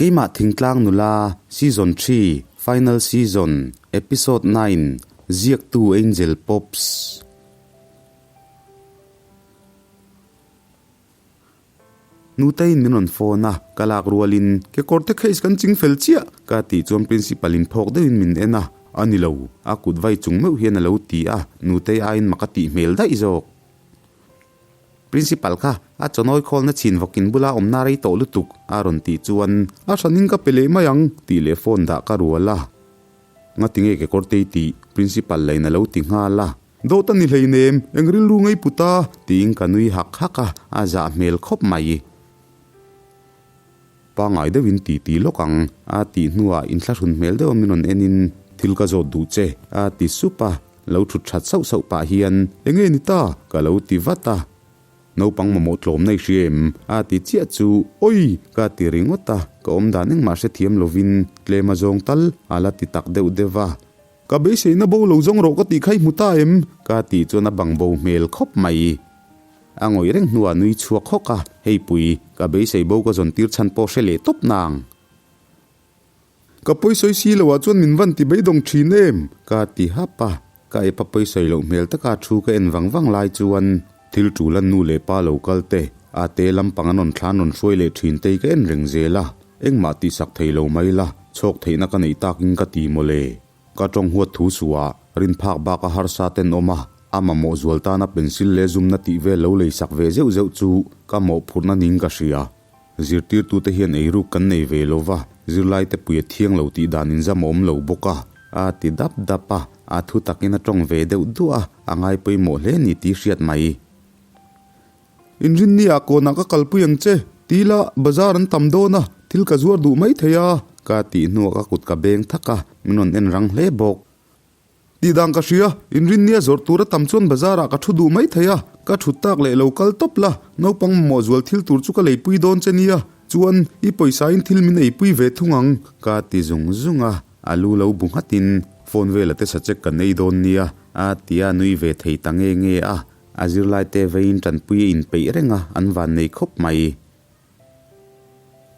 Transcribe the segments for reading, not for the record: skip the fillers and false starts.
Keimah Thingtlang Nula, Season Xii, Final Season, Episode 9, Ziaktu Angel Pops. Nuteiin min rawn phone a, ka lak rualin, Kekawrte case kan ching fel chiah! ka tih chuan Principal in phawk deuhin min en a, A ni lo, a kut vai chung meuh hian a lo ti a, Nutei aiin mak a tih hmel daih zawk. Principal kha a chawnawi khawlna chhin vawkin bula awmna rei tawh lutuk a rawn tih chuan a hranin ka pe leh mai ang tih leh phone dah ka rual a. Ngatinge kekawr tei tih Principal lain a lo ti nghal a. Dawt a ni hleinem, eng rilru ngei put a? tiin ka nui hak hak a, a zah hmel khawp mai. Pangngai deuhin ti ti lawk ang a tih hnuah inthlahrun hmel deuha min rawn enin thil ka zawt duh che a ti sup a, lo thut that sauh sauh pah hian enge ni ta ka lo ti vat a, naupang mamawh tlawmna i hria em a ti chiah chu awi ka ti ringawt a, ka awm dan engmah hrethiam lovin tlem a zawng tal a la ti tak deuh deuh a. Ka beiseina bo lo zawng rawh ka tih kha i hmu ta em? Ka tih chuan a bang bo hmel khawp mai. A ngawih reng hnuah nui chhuak hawk a, Hei pui, ka beisei bo ka zawn tir chhan pawh hre leh tawp nang. Ka pawisawi si loh ah chuan min van ti beidawng thin em? Ka ti hap a, ka ep a pawisawi loh hmel taka thu ka en vang vang lai chuan thil tul an nu leh pa lo kal te, a te lampang an rawn thlan rawn hruai leh thin te hi ka en reng zel a, engmah tihsak thei lo mai la, chhawk theihna ka neih takin ka ti mawle. Ka tawng huat thu suh ah rin phak bak a harsa ten awm a, a mamawh zual tana pencil leh zumna tih vel lo lei sak ve zeuh zeuh chu ka mawhphurhna ning ka hria. Zirtirtute hian eiruk kan nei ve lo va, zirlaite pui a thiang lo tih dan inzam a awm lo bawk a, a ti dap dap a, a thu takin a tawng ve deuh duah a, a ngai pawimawh hle ni tih hriat mai. Inrinni ah kawnah ka kalpui ang che, ti la bazar an tam dawn a, thil ka zuar duh mai thei a, ka tih hnuah ka kut ka beng thak a, min rawn en rang hle bawk. Tih dan ka hria, inrinnia zawrh tur a tam chuan bazar ah ka thu duh mai thei a, ka thut tak leh lo kal tawp la, naupang mamawh zual thil tur chu ka leipui dawn che nia, chuan i pawisa in thil min eipui ve thung ang, ka ti zung zung a, a lu lo bu nghatin phone vela te sachek kan ei dawn nia, a ti a nui ve thei ta nge nge a. A zirlaite veiin tanpui a inpeih reng a, an van nei khawp mai.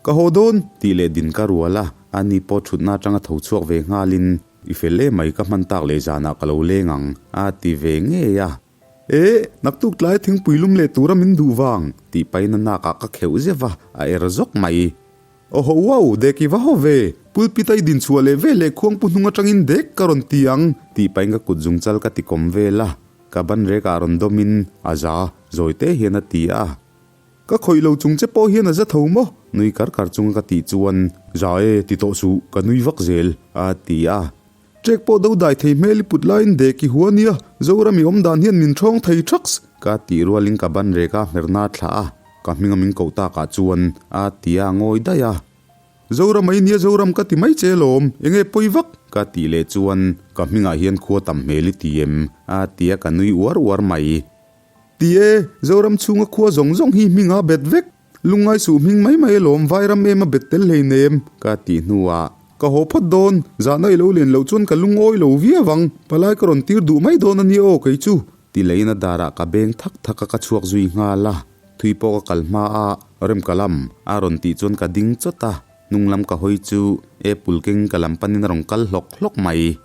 Ka haw dawn! tih leh din ka rual a, ani pawh thutna atanga tho chhuak ve nghalin, I fel em mai, ka hman tak leh zanah ka lo leng ang, a ti ve ngei a. E, naktuk tlai thingpui lum leh tura min duh vang! tih pahin a nakah ka kheuh zeuh a, a er zawk mai. Awhaw uau, dek i va haw ve! Pulpit a i din chhuah leh veleh khuangpu hnung atangin dek ka rawn ti ang, tih pahin ka kut zungchal ka ti kawm vel a. Ka ban rek ah rawn dawm in a za zawi te hian a ti a. Ka khawih lo chung che pawh hian a za tho maw? Nui kar kar chunga ka tih chuan za e ti tawh suh, ka nui vak zel a ti a. Trek pawh do dai thei hmel i put laiin dek i hua nia, Zorami awm dan hian min thawng thei thaks ka tih rualin ka ban rek a hmerna thlah a, ka hminga min koh takah chuan a ti a ngawi daih a. Zoram ai nia Zoram ka ti mai che alawm, enge pawi vak? Ka tih leh chuan ka hmingah hian khua tam hmel i ti em? A ti a ka nui uar uar mai. Ti e, Zoram chhunga khua zawng zawng hi hmingah bet vek. Lungngai suh hming mai mai alawm, Vairam em a bet tel hleinem, ka tih hnuah ka haw phawt dawn, zahna i lo len loh chuan ka lungawi lo viau ang, palai ka rawn tir duh mai dawn a nia aw kei chu, ti leiin a darah ka beng thak thak a ka chhuak zui nghal a. Thui pawh ka kal hma a, rem ka lam a rawn tih chuan ka ding chawt a, hnung lam ka hawi chu apple keng ka lam panin a rawn kal hlawk hlawk mai.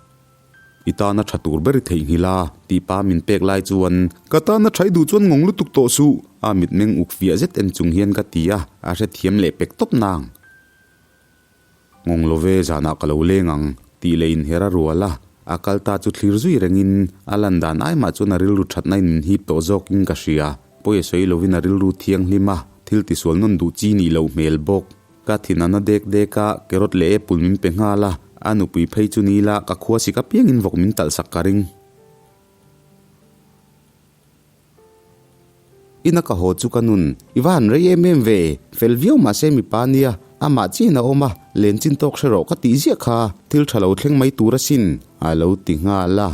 I tana tha tur ber i theihnghilh a, tih pa min pek lai chuan ka tana tha i duh chuan ngawng lutuk tawh suh, a mitmeng uk fiah zet en chung hian ka ti a, a hrethiam leh pek tawp nang. Ngawng lo ve zanah ka lo leng ang, tih leh inher a rual a, a kal ta chu thlir zui rengin a lan dan ai mah chuan a rilru thatna in min hip tawh zawkin ka hria. Pawi a sawi lovin a rilru thianghlim a, thil tisual nawn duh chi nih loh hmel bawk. Ka thin a na dek dek a, carrot leh apple min pe nghal a, a nupui phei chu ni ila ka khua sik apiangin vawk min talh sak ka ring. Ina ka haw chu ka nun, i va han rei em em ve, fel viau mahse mipa nia, amah chiin a awm a, len chin tawk hre rawh ka tih ziah kha, thil tha lo thleng mai tur asin, a lo ti nghal a.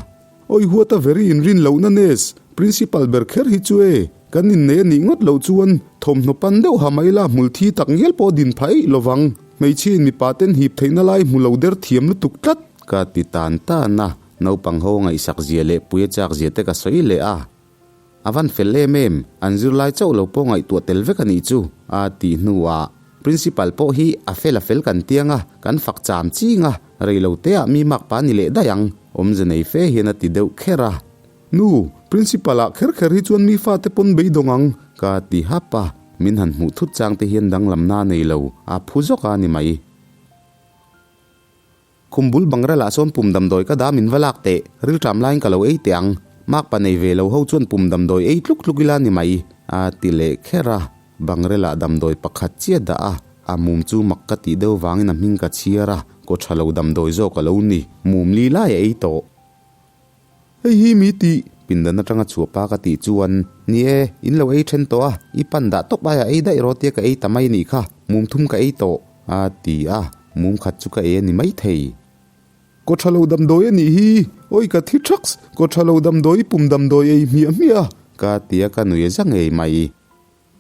Awi huat a veri inrin lohna nes, Principal ber kher hi chu e, kan innei a nih ngawt loh chuan thawmhnaw pan deuh ha mai la hmul thi tak ngial pawh din phah eih lovang, hmeichhia in mipa ten hip theihna lai hmu lo der thiam lutuk tlat, ka ti tan tan a. Naupang ho ngaihsak zia leh puia chak zia te ka sawi leh a, a van fel em em, an zirlai chauh lo pawh ngaihtuah tel vek a nih chu, a tih hnuah. Principal pawh hi a fel a fel kan tiang a, kan fak cham ching a, rei lo te ah mi mak pa ni leh daih ang, awmze nei fe hian a ti deuh kher a. Nu, Principal ah kher kher hi chuan mi fate pawn beidawng ang, ka ti hap a, min han hmuh thut chang te hian danglamna a nei lo, a phu zawk a ni mai. Khum bul bang ralah sawn pum damdawi ka dah min va lak teh, rilṭam laiin ka lo ei teh ang. Mak pa nei ve lo ho chuan pum damdawi ei tluk tluk ila ni mai, a ti leh kher a. Bangrela damdawi pakhat chiah dah a, a mum chu mak ka tih deuh vangin a hming ka chhiar a, kaw ṭha lo damdawi zawk a lo ni, mum li lai a ei tawh. Hei hi mi tih, pindan atanga chhuah pa ka tih chuan, Ni e, in lo ei then tawh a, i pan dah tawp aia ei daih rawh tia ka ei ta mai nih kha, mum thum ka ei tawh, a ti a, mum khat chu ka ei a ni maithei. Kaw tha lo damdawi a nih hi, awi ka thi thaks, kaw tha lo damdawi pum damdawi ei hmiah hmiah a. Ka ti a, ka nui a za ngei mai.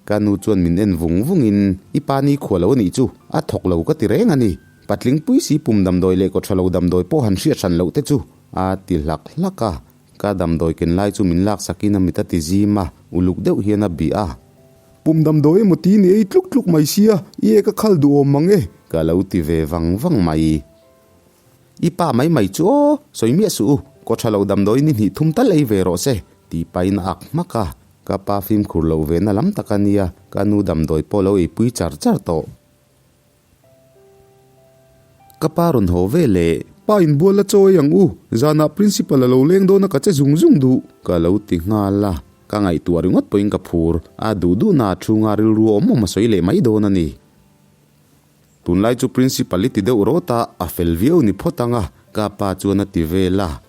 Ka nu chuan min en vung vungin, I pa ni khua lo a nih chu, a thawk lo ka ti reng a ni. Patling pui si pum damdawi leh kaw tha lo damdawi pawh han hriat hran loh te chu, a ti hlak hlak a. Ka damdawi ken lai chu min lak sakin a mit a ti zim a, uluk deuh hian a bih a. Pum damdawi emaw ti ni ei tluk tluk mai sia, i ek a khal duhawm mang e. Ka lo ti ve vang vang mai. I pa mai mai chu aw, sawi miah suh u, kaw tha lo damdawi ni hnih thum tal ei ve rawh se, tih pahin a ak hmak a. Ka pa fimkhur loh ve na lam tak a nia, ka nu damdawi pawh lo eipui char char tawh. Ka pa rawn haw ve leh. Pa inbual la chaw ei ang u, zanah principal a lo leng dawn a ka che zung zung duh. Ka lo ti nghal a, ka ngaihtuah ringawt pawhin ka phur, a duh duhna a chhunga rilru awm awm a sawi leh mai dawn a ni. Tunlai chu Principal i ti deuh rawt a, a fel viau ni phawt ang a, ka pa chuan a ti vel a.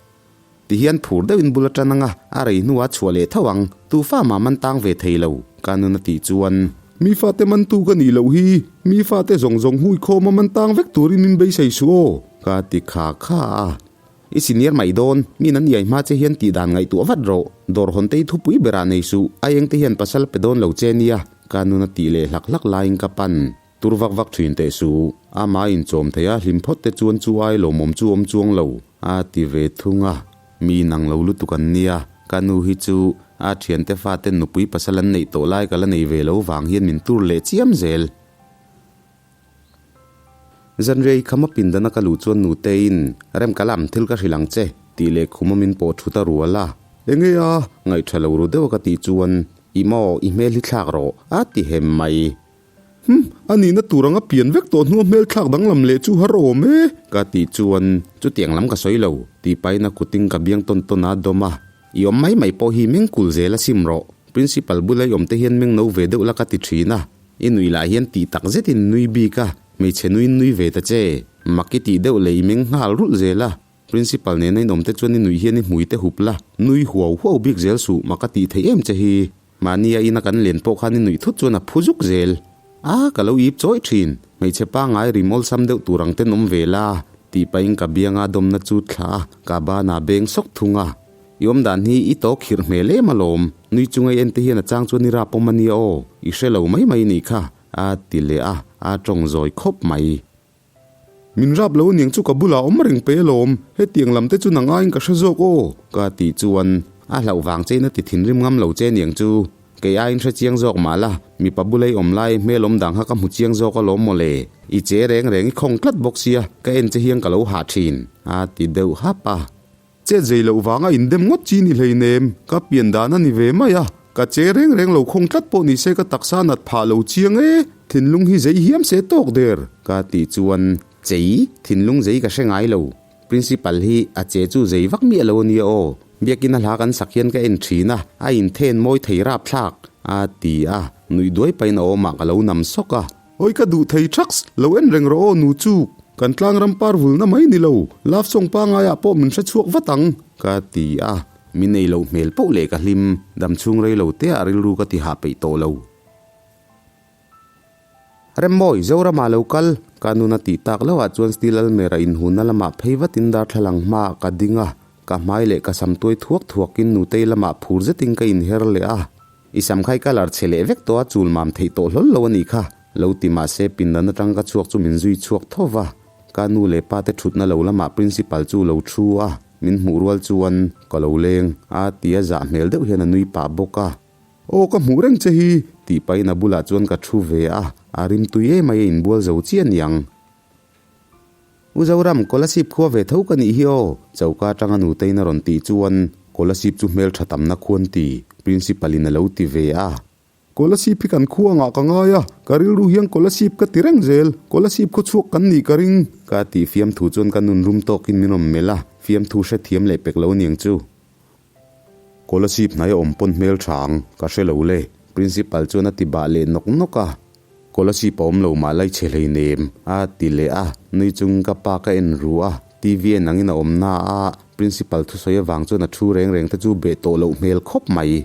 Tihian phur deuhin bul a tan ang a, a rei hnuah a chhuah leh tho ang, tu fa mah man tang ve thei lo, ka nun a tih chuan. Mi fate mantu ka nih loh hi, mi fate zawng zawng hui khawm a man tang vek turin min beisei suh aw, ka ti kha kha a. I senior mai dawn, mi nan iai hma che hian tih dan ngaihtuah vat rawh. Dawr hawn te i thupui berah nei suh, a eng te hian pasal pe dawn lo che nia, ka nun a tih leh hlak hlak laiin ka pan. Tur vak vak thin teh suh, ama inchawm thei a hlim phawt te chuan chu ai lawmawm chu awm chuang lo, a ti ve thung a. Mi nang lo lutuk an nia, ka nu hi chu a thiante faten nupui pasal an neih tawh lai ka la nei ve lo vang hian min tur leh chiam zel. Zanriai khama pindana ka luh chuan Nuteiin, Rem ka lam, thil ka hrilh ang che, tih leh khuma min pawh thut a rual a. Enge a? Ngaihṭha lo ru deuh a ka tih chuan, I maw, i hmel hi thlak rawh, a ti hem mai. Hm, a nihna tur anga pian vek tawh hnua hmel thlak danglam leh chu har awm e, ka tih chuan, Chutiang lam ka sawi lo, tih pahin a kutin ka biang tawn tawn a dawm a. I awm mai mai pawh hi meng kul zel a sim rawh. Principal bula i awm te hian meng no ve deuh la ka ti ṭhin a. I nui lah hian tih tak zetin nui bik a, hmeichhe nuiin nui ve ta che. Mak i tih deuh leh i meng nghal rulh zel a. Principal nena in awm te chuan i nuih hian i hmui te hup la, nui huau huau bik zel suh, mak a tih theih em che hi. Mahni a ina kan len pawh khan i nuih thut chuan a phu zuk zel. A, ka lo ip chawih thin. Hmeichhe pangngai rim awlsam deuh tur ang ten awm ve la, tih pahin ka bianga dawmna chu thlah a, ka banah beng sawk thung a. I awm dan hi i tawk khirh hmel em alawm, nui chunga i en te hian a chang chuan i rap awm a nia aw, i hre lo mai mai nih kha, a ti leh a, a tawng zawi khawp mai. Min rap lo aniang chu ka bulah awm reng pe alawm, hetiang lam te chu nang aiin ka hre zawk aw, ka tih chuan a hlauh vang chein a ti thinrim ngam lo che aniang chu, kei aiin hre chiang zawk mah la, mipa bula i awm lai hmel awm dang kha ka hmu chiang zawk alawm mawle, i che reng reng i khawng tlat bawk sia, ka en che hian ka lo hah thin, a ti deuh hap a. Chet zei loh vanga indem ngawt chi ni hleinem, ka pian dan a ni ve mai a, ka che reng reng lo khawng tlat pawh ni se ka taksa nat phah lo chiang e, thinlung hi zei hiam se tawk der, ka tih chuan chei, thinlung zei ka hre ngai lo, Principal hi a che chu zei vak miah lo a nia aw, biakin a hla kan sak hian ka en thin a, a inthen mawi thei rapthlak, a ti a, nuih duai pahin a awmah ka lo nam sawk a. Awi ka duh thei thaks, lo en reng rawh aw nu chuk, kan tlang ram par vulna mai ni lo, love song pangaiah pawh min hre chhuak vat ang, ka ti a, min ei loh hmel poh leh ka hlim, dam chhung rei lo te ah rilru ka ti hah peih tawh lo. Remmawi, Zoramah lo kal, ka nun a tih tak loh ah chuan steel almera inhunna lamah phei vatin darthlalang hmaah ka ding a, ka hmai leh ka sam tuai thuak thuakin nutei lamah phur zetin ka inher leh a. I sam khai colour chhe leh vek tawh a chul mam theih tawh hlawl lo a nih kha, lo ti mah se pindan atang ka chhuak chu min zui chhuak tho va. Ka nu leh pa te thutna lo lamah principal chu lo thu a, min hmuh rual chuan ka lo leng a ti a zah hmel deuh hian a nui pah bawk a. Aw ka hmuh reng che hi, tih pahin a bulah chuan ka thu ve a, a rimtui em mai a inbual zo chiah aniang. U Zoram, Kolasib khua ve tho ka nih hi aw, choka atanga nuteiin a rawn tih chuan Kolasib chu hmeltha tamna khuan ti, Principal in a lo ti ve a. Kolasib hi kan khua angah ka ngai a, ka rilru hian Kolasib ka ti reng zel, Kolasib khaw chhuak kan nih ka ring. Ka tih fiamthu chuan ka nun rum tawkin min rawn melh a, fiamthu hrethiam leh pek lo aniang chu. Kolasib hnai a awm pawn hmel tha ang, ka hre lo le, Principal chuan a ti bah leh nawk nawk a. Kolasib a awm lo mah lai chhe hleinem, a ti leh a, nui chungin ka pa ka en ru a, TV en angin a awm na a, Principal thusawi avang chuan a thu reng reng te chu beh tawh loh hmel khawp mai.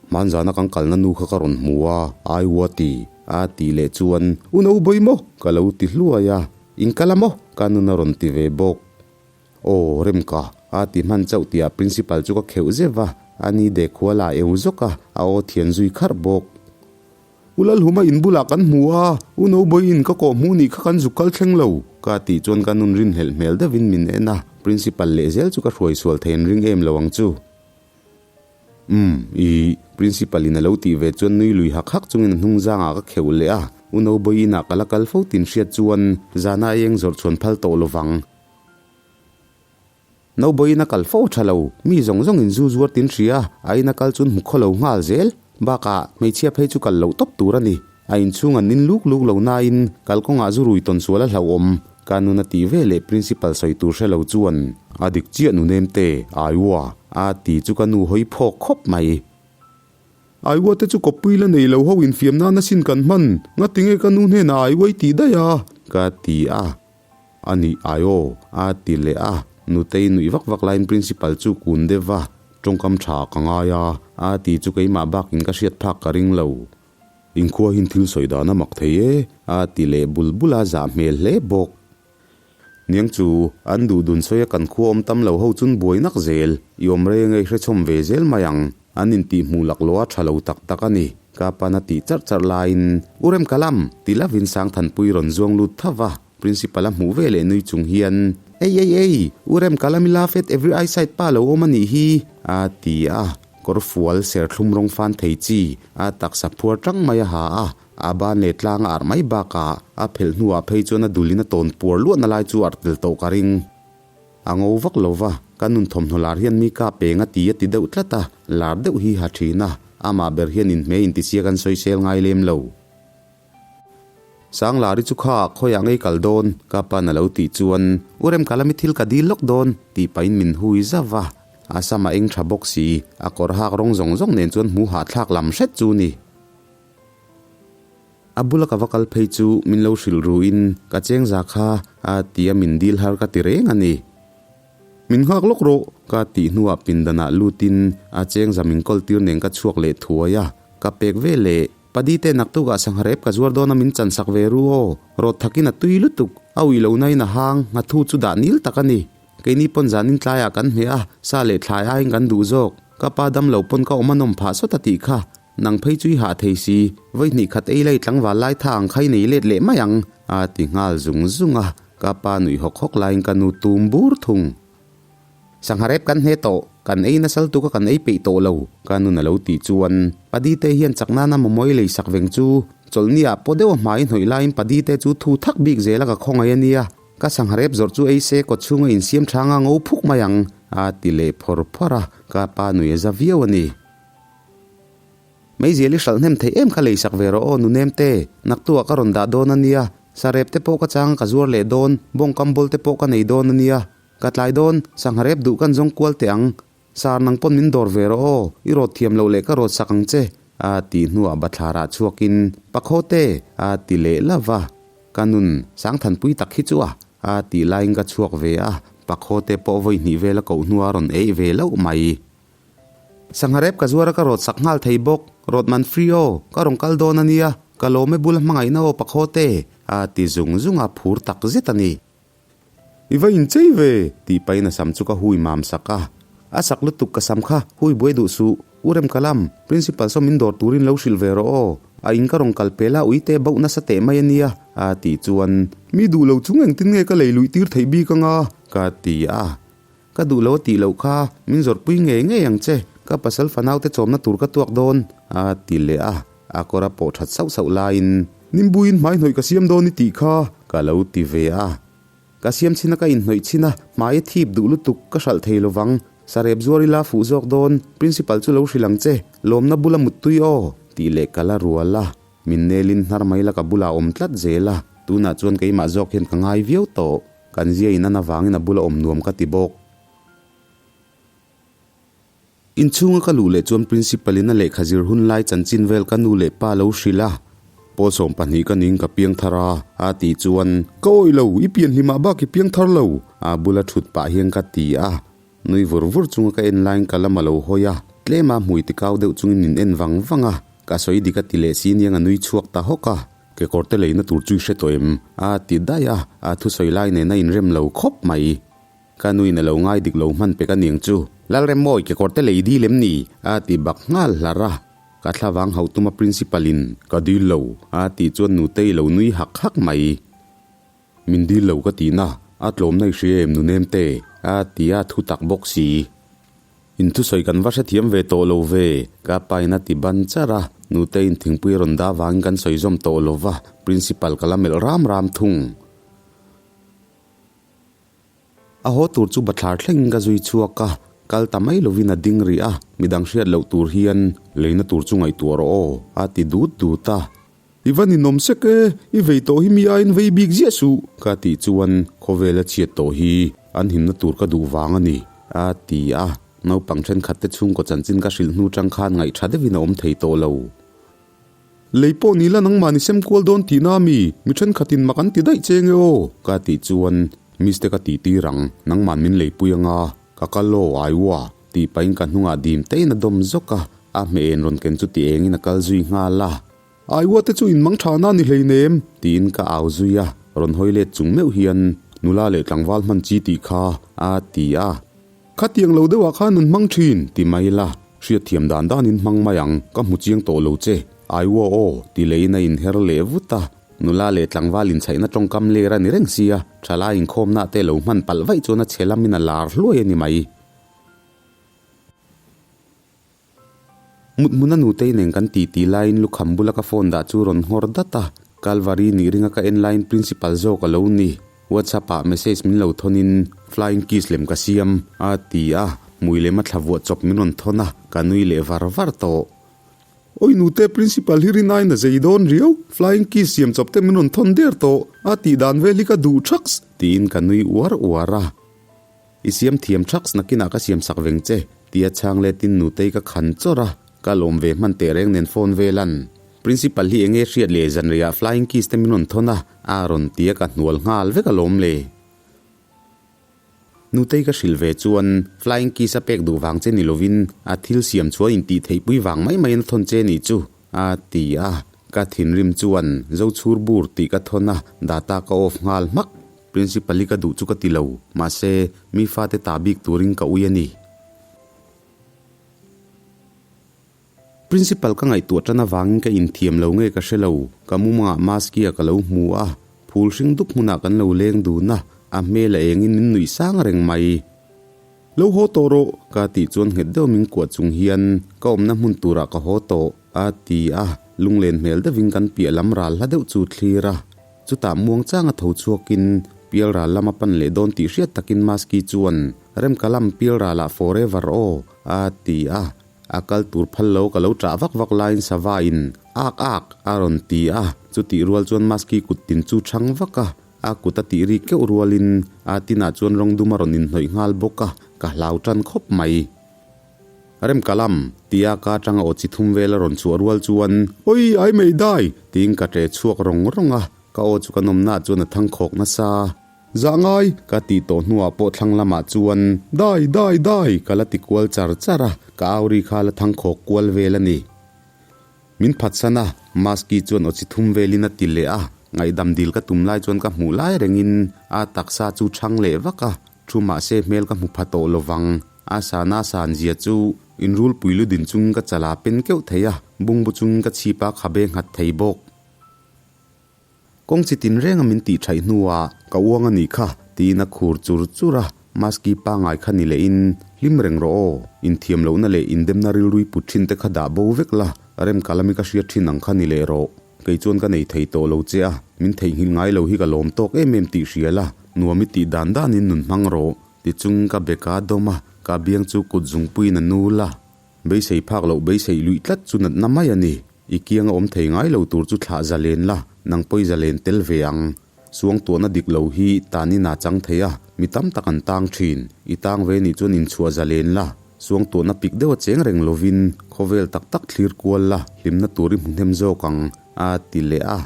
Hmanzana kan kalna nu kha ka rawn hmu a, Aiwa ti, a tih leh chuan, U Nobawih maw? ka lo ti hluai a, In kal a maw? ka nun a rawn ti ve bawk. Aw, Remka, a ti hman chauh tihah Principal chu ka kheuh zeuh va, a ni dek khua la eu zawk a, a aw thian zui kharh bawk. U Lalhuma in bulah kan hmu a, U Nobawi in ka kawh hmuh nih kha kan zuk kal thleng lo, ka tih chuan ka nun rinhlelh hmel deuhin min en a, Principal lehzel chu ka hruai sual thei an ring em lo ang chu. Umm, i Principal in a lo tih ve chuan nui lui hak hak chungin a hnung zangah ka kheuh leh a, U Nobawi inah ka la kal fo tin hriat chuan zana eng zawrh chhuan phal tawh lovang. Naubawiin a kal fo tha lo, mi zawng zawngin zu zuar tin hria, a ina kal chun hmu khaw lo nghal zel. Bakah, hmeichhia phei chu kal loh tawp tur a ni. A inchhung an nin luk luk lo nain, kalkawngah zu rui tawn sual a hlauhawm. Ka nun a tih ve leh Principal sawi tur hre lo chuan, A dik chiah nu nem te, Aiwa, a ti chu ka nu hawi phawk khawp mai. Aiwa te chu kawppui la nei lo ho infiam nan asin kan hman, ngatinge ka nu hnenah Aiwa i tih daih a? Ka ti a. A nih ai aw, a ti leh a, Nutei nuih vak vak laiin Principal chu kun deuh va, tawngkam tha ka ngai a, a ti chu keimah bakin ka hriat phak ka ring lo. Inkhua hin thil sawi dan a mak thei e, a ti leh bul bul a, zah hmel hle bawk. Niang chu, an duh dun sawi a kan khua awm tam lo ho chun buai nak zel, i awm reng e i hrechhawm ve zel mai ang. An intih hmuh laklawh a tha lo tak tak a ni. Ka pan a tih charh charh laiin, U Remkalam! ti lovin Sangthanpui rawn zuang lut tha va. Principal a hmuh ve leh nui chung hian, Ei ei ei! U Remkalam i laugh at every eyesight pa lo awm a nih hi! a ti a. Kawr fual serthlum rawng fan thei chi a taksa phuar tang mai a ha a. A ban leh tlang a arh mai bakah a phelh hnuah phei chuan a dulin a tawn puar luahna lai chu arh tel tawh ka ring. A ngo vak lo va, ka nun thawmhnaw lar hian mi ka peng a ti a ti deuh tlat a, lar deuh hi ha thin a, amah ber hian inhmeh intisia kan sawisel ngai lem lo. Sanglari chu kha khawiah ngei kal dawn? ka pa'n a lo tih chuan, U Remkalami thil ka dil lawk dawn, tih pahin min hui zauh a. A sam a eng tha bawk si, a kawr hak rawng zawng zawng nen chuan hmu hahthlak lam hret chu ni. A bula ka va kal phei chu min lo hrilh ruin ka cheng za kha a ti a min dil har ka ti reng a ni. Min nghak lawk rawh ka tih hnuah pindanah lutin a cheng za min kawl tir nen ka chhuak leh thuai a, ka pek ve leh Padi te naktukah sangha rep ka zuar dawn a min chan sak ve ru aw, rawt thakin a tui lutuk, a uih lo nain a hang, nghathu chu dah nil tak a ni. Keini pawn zanin tlaiah kan hmeh a, sa leh thlai aiin kan duh zawk, ka pa dam lo pawn ka awm a nawm phah sawt a tih kha. Nang phei chu i hah thei si, vawi hnih khat ei lai tlangval lai tha ang kha i nei let leh mai ang, a ti nghal zung zung a, ka pa nuih hawk hawk laiin ka nu tum bur thung. Sangha rep kan hne tawh, kan ei nasal tuk a kan ei peih tawh lo, ka nun a lo tih chuan Padite hian chak nana mawmawi lei sak veng chu chawlhni ah pawh deuh a hmai hnawih laiin Padite chu thu thak bik zel a ka khawngaih a nia, ka sangha rep zawrh chu ei se kawt chhunga insiam tha anga ngo phuk mai ang, a ti leh phawr phawr a, ka pa nui a za viau a ni. Meizial i hralh hnem theih em kha lei sak ve rawh aw nu nem te, naktuah ka rawn dah dawn a nia, sarep te pawh ka chang ka zuar leh dawn, bawngkam bawl te pawh ka nei dawn a nia, ka tlai dawn, sangha rep duh kan zawng kual teh ang, sar nang pawn min dawr ve rawh aw, i rawt thiam loh leh ka rawt sak ang che, a tih hnuah bathlarah chhuakin, Pakhaw te, a ti leh la va, ka nun Sangthanpui tak hi chu a, a tih laiin ka chhuak ve a, Pakhaw te pawh vawi hnih vel a koh hnuah a rawn eih ve loh mai. Sangha rep ka zuar a ka rawt sak nghal thei bawk, rawt man free aw, ka rawn kal dawn a nia, ka lawm e bula hmangaihna aw pakhaw te, a ti zung zung a, phur tak zet a ni. I va inchei ve, tih pahin a sam chu ka hui mam sak a, a sak lutuk ka sam kha hui buai duh suh, U Remkalam, Principal saw min dawr turin lo hrilh ve rawh aw, a in ka rawn kal pel a uite bauh nasa teh mai a nia, a tih chuan. Mi duh lo chung engtin nge ka lei luih tir theih bik anga? Ka ti a, Ka duh lo a tih loh kha, min zawrhpui ngei ngei ang che. Ka pasal fanaute chawmna tur ka tuak dawn, a ti leh a, a kawr a pawh that sauh sauh laiin, Nimbuiin hmai hnawih ka siam dawn i tih kha, ka lo ti ve a. Ka siam chhin a ka inhnawih chhin a, hmai a thip duh lutuk, ka hralh thei lovang. Sarep zuar ila fuh zawk dawn, Principal chu lo hrilh ang che, lawmna bula muttui aw, tih leh ka la rual a. Min nelin hnar mai la ka bulah a awm tlat zel a, tunah chuan keimah zawk hian ka ngai viau tawh. Kan zia in an avangin a bula awm nuam ka ti bawk. Inchhunga ka luh leh chuan Principal in a lehkha zir hun lai chanchin vel ka nu leh pa lo hrilh a. Pawl 12 ka ning ka piang thar a, a tih chuan, Ka awih lo, i pian hlimah bak i piang thar lo, a bula thut pah hian ka ti a. Nui vur vur chunga ka en laiin ka lam a lo hawi a, tlema hmui tikau deuh chungin min en vang vang a, ka sawi dik a ti leh si niang a nui chhuak ta hawk a. Kekawr te leina tur chu i hre tawh em? a ti daih a, a thusawi lai nen a inrem lo khawp mai. Ka nuin a lo ngai dik lo hman pek a niang chu. Lalremmawi kekawr te lei dil em ni? a ti bak nghal hlar a. Ka thlavang hauh tuma principal in ka dil lo a tih chuan nutei lo nui hak hak mai. Min dil lo ka tihna a tlawmna i hria em nunem te? a ti a thu tak bawk si. In thusawi kan va hrethiam ve tawh lo ve, ka pain a ti ban char a, nuteiin thingpui a rawn dah vangin kan sawi zawm tawh lo va, principal ka la melh ram ram thung. A haw tur chu bathlar thlengin ka zui chhuak a, kal ta mai lovin a ding rih a, midang hriat loh tur hian leina tur chu ngaihtuah rawh aw, a ti dut dut a. I va ninawm sek e, i vei tawh hi mi aiin vei bik ziah suh, ka tih chuan khawvel a chhiat tawh hi an himna tur ka duh vang a ni, a ti a. Naupang thenkhat te chhungkaw chanchin ka hrilh hnu tang khan ngaihṭha deuhin a awm thei tawh lo. Lei pawh ni la nangmah ni sem kual dawn tihna a mi, mi thenkhatin mak an ti daih che nge aw? Ka tih chuan Miss te ka tih tir ang, nangman min leipui anga, ka kal aw, Aiwa, tih pahin ka hnungah dim tein a dawm zawk a, a hmeh en rawn ken chu ti engin a kal zui nghal a. Aiwa te chu in mang tha na ni hleinem, tiin ka au zui a, rawn hawi let chung meuh hian nula leh tlangval hman chi tih kha a ti a. Khatiang lo deuhah khan an hmang thin, ti mai la, hriatthiam dan danin hmang mai ang, ka hmu chiang tawh lo che, Aiwa aw, ti leiin a inher leh vut a, nula leh tlangval inchhaihna tawngkam ler a ni reng sia, thalai inkhawmnaah te lo hman palh vaih chuan a chhe lamin a lar hluai a ni mai. Mut hmuna nutei nen kan titi laiin lukham bula ka phone dah chu rawn nghawr dat a, Kalvari nih ringa ka en laiin Principal zawk a lo ni. WhatsApp ah message min lo thawnin Flying kiss lem ka siam a ti a, hmui lem a thla vuah chawp min rawn thawn a, ka nui leh var var tawh. Oi nute Principal hi rinaiin a zei dawn riau, Flying kiss siam chawp te min rawn thawn der tawh, a tih dan vel hi ka duh thaks tiin ka nui uar uar a. I siam thiam thaks nakinah ka siam sak veng che, tia chhang letin nutei ka khan chawrh a, ka lawm ve hman teh reng nen phone velan. Principal hi enge hriat leh zanriah flying kiss te min rawn thawn a, a rawn ti a ka hnual nghal vek alawm le. Nutei ka hrilh ve chuan flying kiss a pek duh vang che ni lovin a thil siam chhuah intih theihpui vang mai maiin a thawn che nih chu, a ti a, ka thinrim chuan Zochhur bur tih ka thawn a, data ka off nghal hmak. Principal hi ka duh chu ka ti lo, mahse, mi fate ta bik turin ka ui a ni. Principal ka ngaihtuah tan avangin ka inthiam lo nge ka hre lo, ka mumangah Maskia ka lo hmu a, phul hring dup hmunah kan lo leng dun a, a hmel a engin min nuih sang reng mai. Lo haw tawh rawh, ka tih chuan nghet deuh min kuah chung hian ka awmna hmun turah ka haw tawh, a ti a, lunglen hmel deuhin kan piah lam ral hla deuh chu thlir a. Chutah muangchanga tho chhuakin Pialral lama pan leh dawn tih hriat takin Maski chuan, Remkalam Pialralah forever aw, a ti a. A kal tur phal lo ka lo ṭah vak vak laiin Sava in, Ak ak, a rawn ti a. Chutih rual chuan Maski kut tin chu chhang vak a, a kut a tih ri keuh rualin a tinah chuan rawng dum a rawn inhnawih nghal bawk a, ka hlau ṭan khawp mai. Remkalam, tia ka atanga aw chi thum vel a rawn chhuah rual chuan, Oi, ai mei dai! tiin ka ṭe chhuak rawng rawng a, ka aw chu ka nawmnaah chuan a thang khawk nasa. Zah ngai! ka tih tawh hnuah pawh thlang lamah chuan, Dai, dai, dai! ka la ti kual char char a, ka au ri kha la thang khawk kual vel a ni. Min phatsan a, Maski chuan aw chi thum velin a ti leh a, ngaihdam dil ka tum lai chuan ka hmuh lai rengin a taksa chu chhang leh vak a, thu mahse hmel ka hmu pha tawh lovang. A sana san zia chu inrulpui lu din chungin ka chala pen keuh thei a, bungbu chungin ka chhip a khabe nghat thei bawk. Kawng chi tin renga min tih thaih hnuah ka uang a nih kha tiin a khur chur chur a. Maski pangai kha ni lehin hlim reng rawh aw, inthiam lohna leh indemna rilrui put thin te kha dah bo vek la, rem kalami ka hriat thin ang kha ni leh rawh. Kei chuan ka nei thei tawh lo che a, min theihnghilh ngai lo hi ka lawm tawk em em tih hria la, nuam i tih dan danin nun hmang rawh. Tichung ka beka dawm a, ka biang chu kut zungpuiin a nul a. Beisei phak loh beisei luih tlat chu natna mai a ni. I kianga awm thei ngai lo tur chu thlah zalen la, nang pawi zalen tel ve ang. Suangtuahna dik lo hi tanin a chang thei a, mi tam tak an tang thin. I tang ve nih chuan inchhuah zalen la, suangtuahna pik deuha cheng reng lovin khawvel tak tak thlir kual la, hlimna tur i hmu hnem zawk ang, a ti leh a.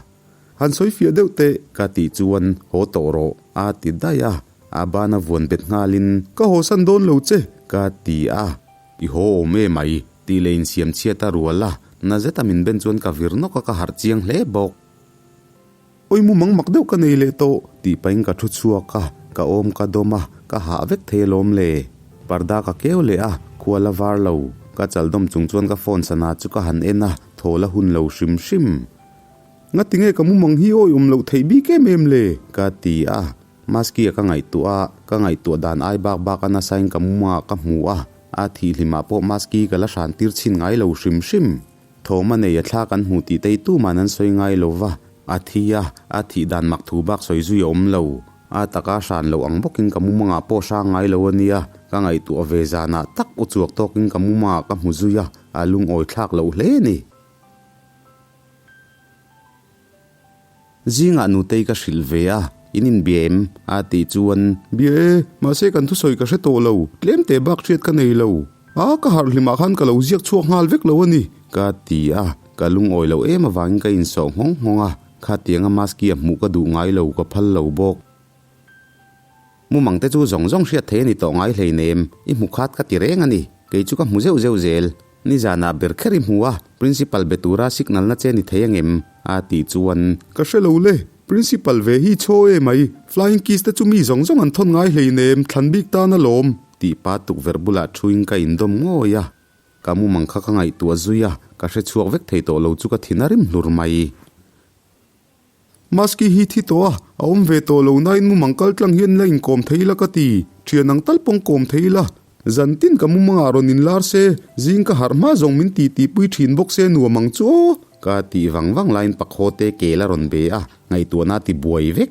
Han sawi fiah deuh teh, ka tih chuan haw tawh rawh, a ti daih a. A bana vuan bet nghalin, Ka hawsan dawn lo che, ka ti a. I haw awm e mai, tih leh insiam chhiat a rual a, na zeta min ben chuan ka vir nawk a ka harh chiang hle bawk. Awi mu mang mak deuh ka nei leh tawh, tih pahin ka thu chhuak a, ka awm ka dawm a, ka hah vek thei alawm le. Parda ka keu leh a, khua la var lo. Ka chal dawm chung chuan ka phone sana chu ka han en a, thaw la hun lo hrim hrim. Ngati nge ka mumang hi awi awm loh theih bik em em le? ka ti a. Maski-a ka ngaihtuah a, ka ngaihtuah dan ai bak bak a nasain ka mumangah ka hmu a, a thihhlimah pawh Maski ka la hran tir chhin ngai lo hrim hrim. Thawm a nei a thla kan hmu tih tei tuman an sawi ngai lo va, a thi a, a thih dan mak thu bak sawi zui a awm lo. A taka hran loh ang bawkin ka mumangah pawh hrang ngai lo a nia, ka ngaihtuah ve zanah tak uchuak tawkin ka mumangah ka hmu zui a, a lungawi thlak loh hle a ni. Zingah nutei ka hrilh ve a, in inbia em? a tih chuan. Bia e, mahse kan thusawi ka hre tawh lo, tlem teh bak hriat ka nei lo. A, ka harh hlimah khan ka lo ziak chhuak nghal vek lo a ni, ka ti a, ka lungawi loh em avangin ka insawh nghawng nghawng a, khatianga maski a hmuh ka duh ngai lo, ka phal lo bawk. Mumang te chu zawng zawng hriat thei a ni tawh ngai hleinem, i hmu khat ka ti reng a ni, kei chu ka hmu zeuh zeuh zel. Nizanah ber kher i hmu a, Principal be tura signal na che ni thei angem? a tih chuan. Ka hre lo le, Principal ve hi chhaw e mai, flying kiss te chu mi zawng zawng an thawn ngai hleinem, thlan bik tan alawm. Tih pa tukverh bulah thuin ka indawm ngawi a, ka mumang kha ka ngaihtuah zui a, ka hre chhuak vek thei tawh lo chu ka thin a rim hlur mai. Maski hi thi tawh a, a awm ve tawh lo nain mumang kal tlang hian la inkawm thei ila ka ti, thian ang tal pawng kawm thei ila. Zan tin ka mumangah rawn inlar se, zing ka harh hma zawng min tih tihpui thin bawk se nuam ang chu aw. Ka tih vang vang laiin pakhaw te kel a rawn be a, ngaihtuahna a ti buai vek.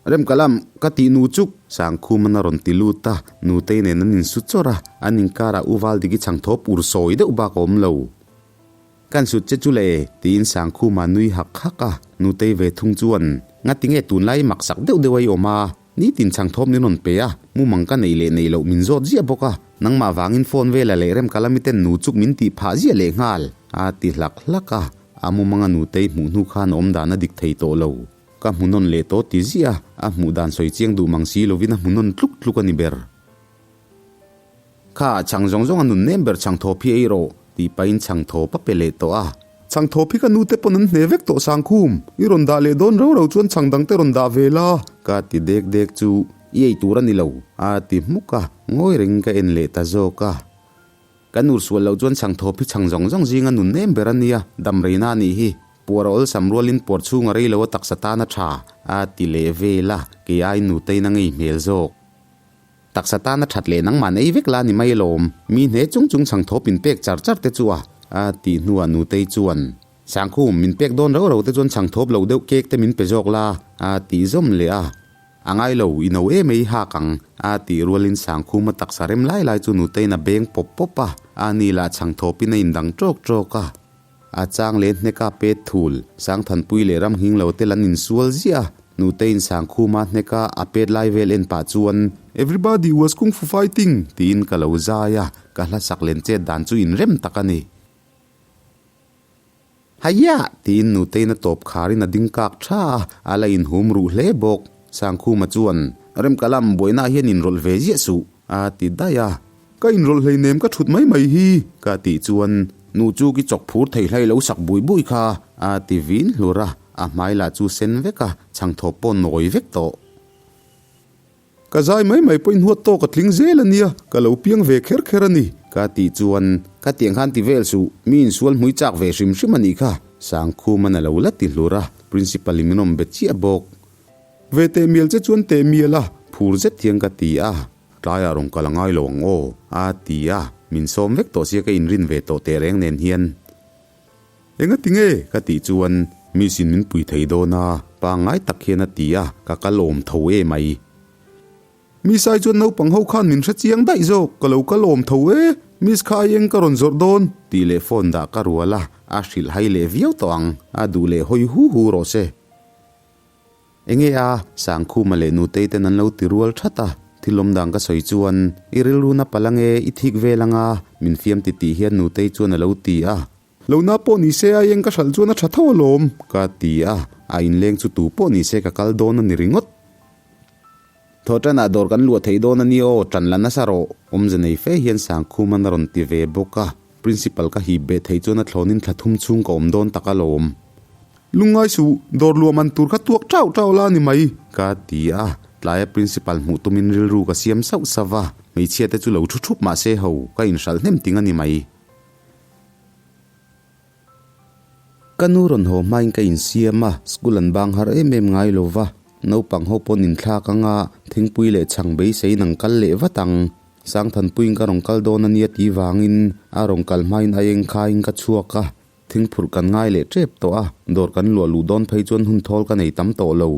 Remkalam, ka tih nu chuk! Sangkhuman a rawn ti lut a, Nutei nen an insu chawrh a, an inkarah U Valdiki chhangthawp ur sawi deuh bak a awm lo. Kan sut che chu le, tiin Sangkhuma nui hak hak a, Nutei ve thung chuan, Ngati nge tunlai maksak deuh deuh a i awm a, nitin chhangthawp min rawn pe a, mumang ka neih leh neih loh min zawt ziah bawk a, nangmah vangin phone vela leh Remkalami ten nu chuk min tih phah ziah leh nghal, a ti hlak hlak a, a mumanga Nutei hmuh hnu khan awm dan a dik thei tawh lo. Ka hmu nawn leh tawh ti ziah a, a hmuh dan sawi chiang duh mang si lovin a hmu nawn tluk tluk a ni ber. Kha, chhang zawng zawng a nun nem ber chhang thawp hi ei rawh, tih pahin chhang thawp a pe leh tawh a. Chhang thawp hi ka nute pawn an hne vek tawh Sangkhum, i rawn dah leh dawn rau rau chuan chhang dang te rawn dah ve la. Ka ti dek dek chu, i ei tur a ni lo, a ti hmuk a, ngawi rengin ka en leh ta zawk a. Kan ur sual loh chuan chhang thawp hi chhang zawng zawng zinga nun nem ber a nia, dam reina a nih hi. Puar a awlsam rualin puar chhung a rei lo a taksa tan a tha, a ti leh vel a, kei aiin nuteiin a ngei hmel zawk. Taksa tana that leh nangmah nei vek la ni mai alawm, mi hne chung chung chhang thawp in pek char char te chu a, a tih hnuah Nutei chuan, Sangkhum, min pek dawn rau rau te chuan chhang thawp lo deuh cake te min pe zawk la, a tih zawm leh a. A ngai lo, i no em ei hak ang, a tih rualin Sangkhuma taksa rem lai lai chu Nuteiin a beng pawp pawp a, a ni lah chhang thawpin a indang ṭawk ṭawk a. A chang leh hneka pet thul, Sangthanpui leh Ramhing lo tel an insual ziah a, Nuteiin Sangkhuma hneka a pet lai vel en pah chuan, Everybody was kung fu fighting! Tiin ka lo zai a, ka hla sak len chet dan chu inrem tak a ni. Haiah! Tiin Nuteiin a tawp kharin a ding kak tha a, a la inhum ruh hle bawk. Sangkhuma chuan, Remkalam, buainaah hian inrawlh ve ziah suh, a ti daih a. Ka inrawlh hleinem ka thut mai mai hi ka tih chuan nu chu ki chawk phur thei hlai lo sak bui bui kha a ti vin hlur a, a hmai lah chu sen vek a, chhang thawp pawh nawi vek tawh. Ka zai mai mai pawhin huat tawk a tling zel a nia, ka lo piang ve kher kher a ni. Ka tih chuan ka tiang khan ti vel suh, mi insual hmui chak ve hrim hrim a nih kha, Sangkhuman a lo la ti hlur a, Principal in min awm be chiah bawk. Ve teh mial che chuan teh mial a, phur zet hian ka ti a. Tlaiah rawn kal a ngai lo ang aw, a ti a, min sawm vek tawh sia ka inrin ve tawh teh reng nen hian. Enga ti nge? ka tih chuan Miss in min pui thei dawn a, pangngai tak hian a ti a, ka kal awm tho e mai. Miss ai chuan naupang ho khan min hre chiang daih zawk, ka lo kal awm tho e, Miss kha ai eng ka rawn zawrh dawn? Tih leh phone dah ka rual a, a hrilh hai leh viau tawh ang, a duh leh hawi hu hu rawh se. Enge a, Sangkhuma leh Nutei ten an lo ti rual that a, thil awm dan ka sawi chuan, I rilru na palh ange, i thik vel anga, min fiam ti tih hian Nutei chuan a lo ti a. Lo na pawh ni se a eng ka hralh chuan a tha tho alawm, ka ti a, a inleng chu tu pawh ni se ka kal dawn a ni ringawt. Thawhṭanah dawr kan luah theih dawn a ni aw, ṭan la nasa rawh, awmze nei fe hian Sangkhuman a rawn ti ve bawk a, Principal ka hip beh theih chuan a thlawnin thla thum chhung ka awm dawn tak alawm. Lungngai suh, dawr luah man tur kha tuak ṭauh ṭauh la a ni mai, ka ti a. Tlaia Principal hmuh tumin rilru ka siam sauh sauh a, hmeichhia te chu lo thu thup mah se ho, ka inhralh hnem ting a ni mai. Ka nu rawn haw hmain ka insiam a, school an bang har em em ngai lo va, naupang ho pawn inthlak anga thingpui leh chhang beiseiin an kal leh vat ang. Sangthanpuiin ka rawn kal dawn a nia tih vangin a rawn kal hmain a eng khaiin ka chhuak a, thingphurh kan ngai leh tep tawh a, dawr kan luah luh dawn phei chuan hun thawl ka nei tam tawh lo.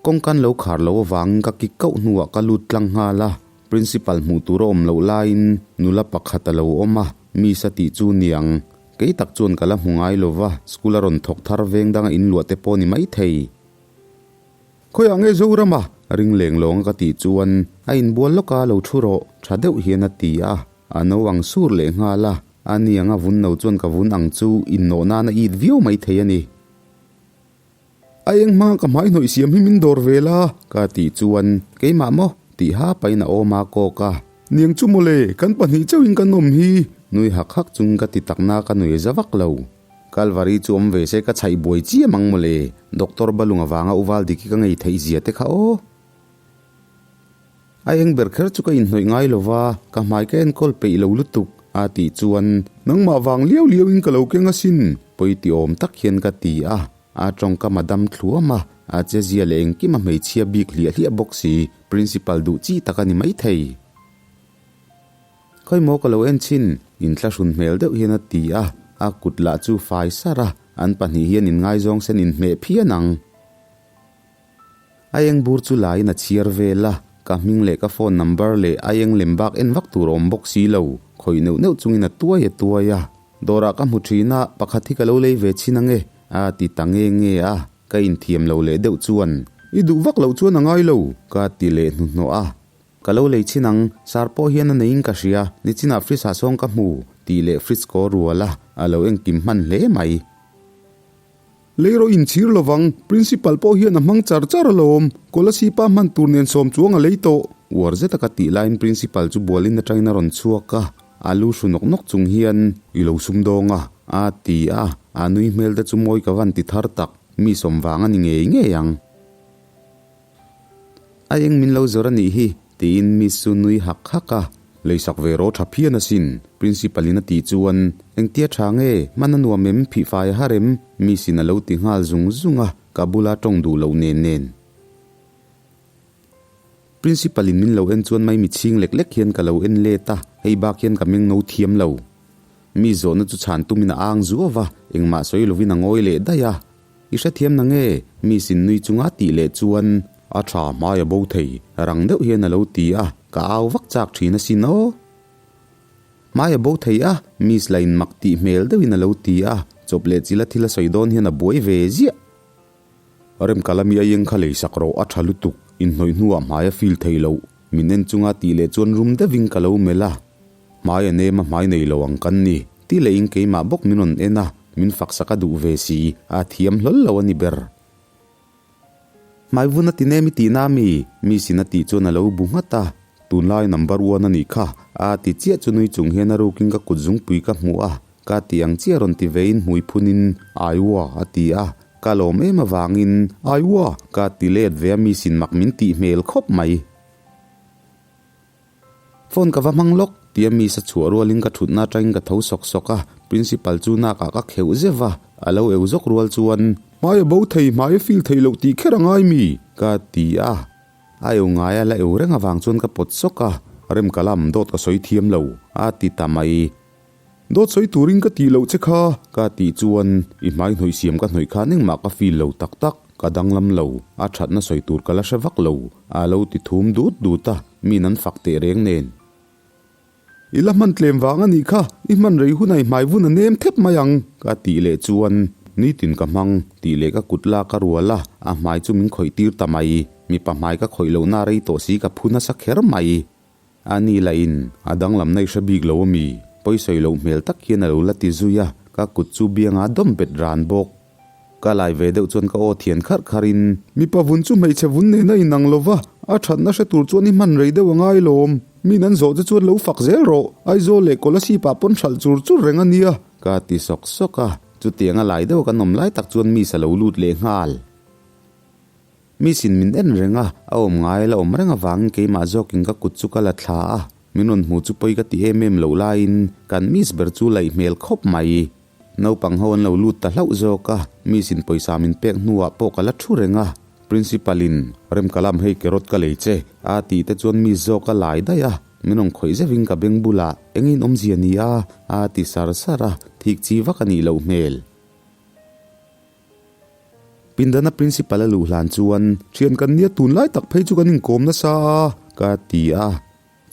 Kawngkan lo khar lo avangin ka kik kauh hnuah ka lut tlang nghal a, Principal hmuh tur a awm loh laiin nula pakhat a lo awm a, Miss a tih chu niang. Kei tak chuan ka la hmu ngai lo va, school a rawn thawk thar veng danga inluah te pawh ni maithei. Khawiah nge Zorama? Ring leng lawng a ka tih chuan a inbual lawk a, lo thu rawh, tha deuh hian a ti a, a no ang sur leh nghal a, a niang a vun no chuan ka vun ang chu innawh nan a it viau maithei a ni. A eng hma ka hmai hnawih siam hi min dawr ve la ka tih chuan keimah maw tih ha pahin a awm a kawk a. Niang chu mawle, kan pahnih chauhin kan awm hi nui hak hak chung ka ti takna ka nui za vak lo. Kalvari chu awm ve se ka chhaih buai chiam ang mawle, Doctor Balung avanga u Valdiki ka ngei theih zia te kha aw. A eng ber kher chu ka inhnawih ngai lo va, ka hmai ka enkawl peih lo lutuk, a tih chuan nangmah vang liau liau in ka lo keng asin, pawi ti awm tak hian ka ti a, a tawngkam a dam thluam a, a che zia leh engkim a hmeichhia bik hliah hliah bawk si, Principal duh chi tak a ni maithei. Khawimaw ka lo en chhin, inthlahrun hmel deuh hian a ti a, a kut lah chu fai sar a, an pahnih hian inngaizawng sen inhmeh phian ang. A eng bur chu laiin a chhiar vel a, ka hming leh ka phone number leh a eng lem bak en vak tur a awm bawk si lo, khawih neuh neuh chungin a tuai a tuai a. Dawrah ka hmu thin a, pakhat hi ka lo lei ve chhin ange, a ti ta nge nge a, ka inthiam lo leh deuh chuan. I duh vak loh chuan a ngai lo, ka ti leh hnuhnawh a. Ka lo lei chhin ang, sar pawh hian a neiin ka hria, nichinah fridge ah sawn ka hmu, tih leh fridge kaw rual a, a lo engkim hman hle mai. Leirawh inchhir lovang, Principal pawh hian a hmang char char alawm, Kolasib-a hman tur nen sawm chuang a lei tawh. Uar zeta ka tih laiin Principal chu bualin atangin a rawn chhuak a, a lu hru nawk nawk chung hian, I lo sumdawng a, a ti a, a nui hmel te chu mawi ka van ti thar tak, mi sawm vang a ni ngei ngei ang. A eng min lo zawr a nih hi, tiin Miss chu nui hak hak a. Leisak ve rawh tha phian asin, Principal in a tih chuan, Engtia tha nge, hman a nuam em, phihfai a har em? Miss in a lo ti nghal zung zung a, ka bula tawng duh loh nen nen. Principal in min lo en chuan mai mitchhing lek lek hian ka lo en let a, hei bak hian ka meng no thiam lo. Mi zawhna chu chhan tumin a ang zuau va, engmah sawi lovin a ngawi leh daih a. I hrethiam na nge? Miss in nui chunga tih leh chuan a tha hmai a bo thei, rang deuh hian a lo ti a, ka au vak chak thin asin aw. Hmai a bo thei a, Miss la in mak tih hmel deuhin a lo ti a, chawp leh chila thil a sawi dawn hian a buai ve ziah. Remkalami a eng kha lei sak rawh a tha lutuk, inhnawih hnuah hmai a feel thei loh, min en chunga tih leh chuan rum deuhin ka lo melh a. Hmai a nem a hmai nei lo ang kan ni, ti leh in keimah bawk min rawn en a, min faksak a duh ve si, a thiam hlawl lo a ni ber. Hmai vun a ti nem i tih na mi? Miss in a tih chuan a lo bu nghat a, tunlai number one a nih kha, a ti chiah chu nui chung hian a rukin ka kut zungpui ka hmuh a, ka ti ang chiah rawn ti ve in hmui phun in Aiwa a ti a, ka lawm em avangin Aiwa ka ti let ve a miss in mak min tih hmel khawp mai. Phone ka va hmang lawk, tia miss a chhuah rualin ka thutna atangin ka tho sawk sawk a, Principal chu nakah ka kheuh zeuh va, a lo eu zawk rual chuan. Hmai a bo thei, hmai a feel thei loh tih kher a ngai mi? Ka ti a. A eu ngai a la eu reng avang chuan ka pawt sawk a, rem ka lam dawt ka sawi thiam lo, a ti ta mai. Dawt sawi turin ka tih loh che kha, ka tih chuan i hmai hnawih siam ka hnawih khan engmah ka feel lo tak tak, ka danglam lo, a thatna sawi tur ka la hre vak lo, a lo ti thum dut dut a, min an fak teh reng nen. I la hman tlem vang a nih kha, i hman rei hunah i hmai vun a nem thep mai ang, ka tih leh chuan nitin ka hmang tih leh ka kut lak a rual a, a hmai chu min khawih tir ta mai, mipa hmai ka khawih lohna rei tawh si ka phu nasa kher mai. A ni lah in a danglamna i hre bik lo a mi, pawisawi loh hmel tak hian a lo la ti zui a, ka kut chu bianga dawm bet ran bawk. Ka lai ve deuh chuan ka aw thian kharh kharh in. Mipa vun chu hmeichhe vun nena inang lo va, a thatna hre tur chuan i hman rei deuh a ngai lawm. Min an zawh che chuan lo fak zel rawh, Aizawl leh Kolasib ah pawn hralh chur chur reng a nia. Ka ti sawk sawk a, chutiang a lai deuh kan awm lai tak chuan miss a lo lut leh nghal. Miss in min en reng a, a awm ngai la awm reng avangin keimah zawkin ka kut chu ka la thla a, min rawn hmu chu pawi ka ti em em loh laiin kan miss ber chu laih hmel khawp mai. Naupang ho an lo lut ta hlauh zawk a, miss in pawisa min pek hnuah pawh ka la thu reng a, Principal in, Rem ka lam hei carrot ka lei che, a tih te chuan miss zawk a lai daih a, min rawn khawih zeuhin ka beng bulah, Engin awmzia ni a? a ti sar sar a, thik chi vak a nih loh hmel. Pindana Principal a luh hlan chuan, Thian kan nia tunlai tak phei chu kan inkawm nasa a, ka ti a.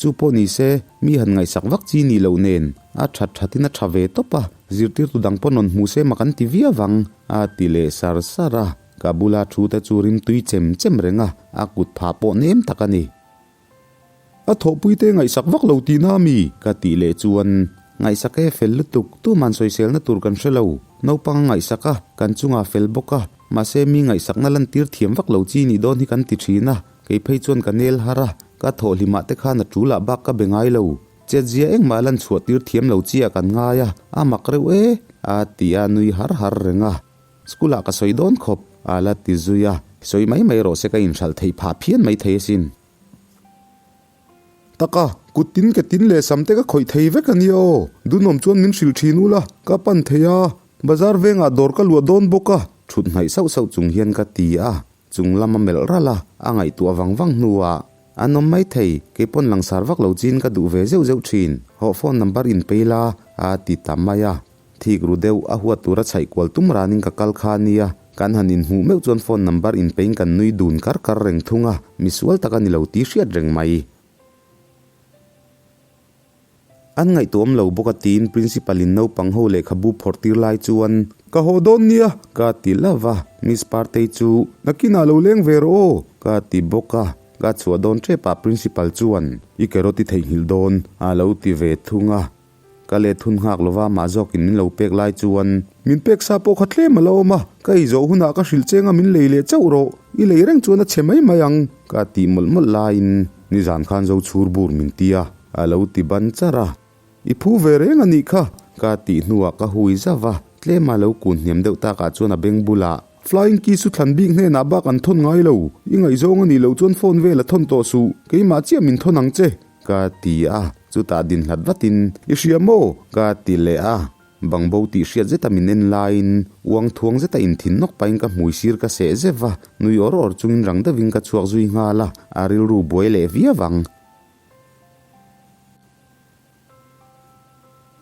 Chu pawh ni se, mi han ngaihsak vak chi nih loh nen, a that thatin a tha ve tawp a, zirtirtu dang pawh rawn hmu se mak an ti viau ang, a ti leh sar sar a. Ka bula thu te chu rimtui chem chem reng a, a kut phah pawh nem tak a ni. A thawhpui te ngaihsak vak lo tihna a mi? Ka tih leh chuan, Ngaihsak e fel lutuk, tuman sawiselna tur kan hre lo. Naupang a ngaihsak a, kan chungah fel bawk a, mahse mi ngaihsakna lantir thiam vak lo chi nih dawn hi kan ti thin a, Kei phei chuan ka nel har a, ka thawhhlimah te khan a tul ah bak ka be ngai lo. Chetzia engmah lan chhuah tir thiam lo chi ah kan ngai a, a mak reuh e, a ti a nui har har reng a. School ah ka sawi dawn khawp, a la ti zui a, sawi mai mai rawh se ka inhralh theih phah phian mai thei asin. Taka, kut tin ke tin leh sam te ka khawih thei vek a nia aw, Dunawm chuan min hrilh thin ula, ka pan thei a, bazar vengah dawr ka luah dawn bawk a. Thut hnaih sauh sauh chung hian ka ti a, Chung lam a melh ralh a, a ngaihtuah vang vang hnuah, An awm mai thei, kei pawn langsar vak lo chin ka duh ve zeuh zeuh thin, hawh phone number in pei la, a ti ta mai a. Thik ru deuh, a huat tura chhaih kual tum ranin ka kal kha a nia, kan han inhmuh meuh chuan phone number in peiin kan nui dun kar kar reng thung a, misual tak a ni lo tih hriat reng mai. An ngaihtuahawm lo bawk a tiin Principal in naupang ho lehkhabu phawrh tir lai chuan, Ka haw dawn nia! Ka ti love a, Miss Partei chu, Nakinah lo leng ve rawh aw! Ka ti bawk a, ka chhuah dawn tep ah Principal chuan, I carrot i theihnghilh dawn, a lo ti ve thung a. Ka let hun nghak lova mah zawkin min lo pek lai chuan, Min pek sa pawh kha tlem a la awm a, ka ei zawh hunah ka hrilh cheng a min lei leh chauh rawh, i lei reng chuan a chhe mai mai ang, ka tih mawlh mawlh laiin nizan khan zo chhur bur min ti a. A lo ti ban char a. I phu ve reng a nih kha. Ka tih hnuah ka hui zauh a, tlema lo kun hniam deuh takah chuan a beng bulah. Flying kiss chu thlan bik hnenah bak an thawn ngai lo, i ngaihzawng a nih loh chuan phone vel a thawn tawh suh, keimah chiah min thawn ang che. Ka ti a, chutah din hlat vatin. I hria maw? Ka ti leh a. Bangbo tih hriat zeta min en laiin uang thuang zeta inthin nawk pahin ka hmui sir ka seh zeuh va, nui awr awr chungin rang deuhin ka chhuak zui nghal a, a rilru buai leh viau ang.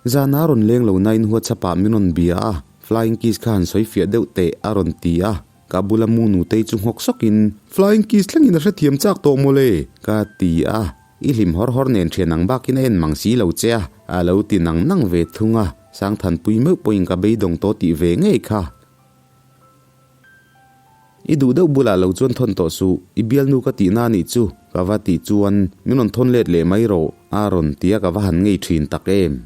Zana rawn leng lo nain WhatsApp ah min rawn bia a, Flying kiss kha han sawi fiah deuh teh a rawn ti a, ka bula mu nutei chu nghawk sawkin, Flying kiss thlengin a hrethiam chak tawh mawle ka ti a, i hlim hawr hawr nen thian ang bakin a en mang si lo che a, a lo ti nang nang ve thung a, Sangthanpui meuh pawhin ka beidawng tawh tih ve ngei kha. I duh deuh bulah lo chuan thawn tawh suh, i bialnu ka tihna anih chu, ka va tih chuan min rawn thawn let leh mai rawh, a rawn ti a ka va han ngei thin tak em.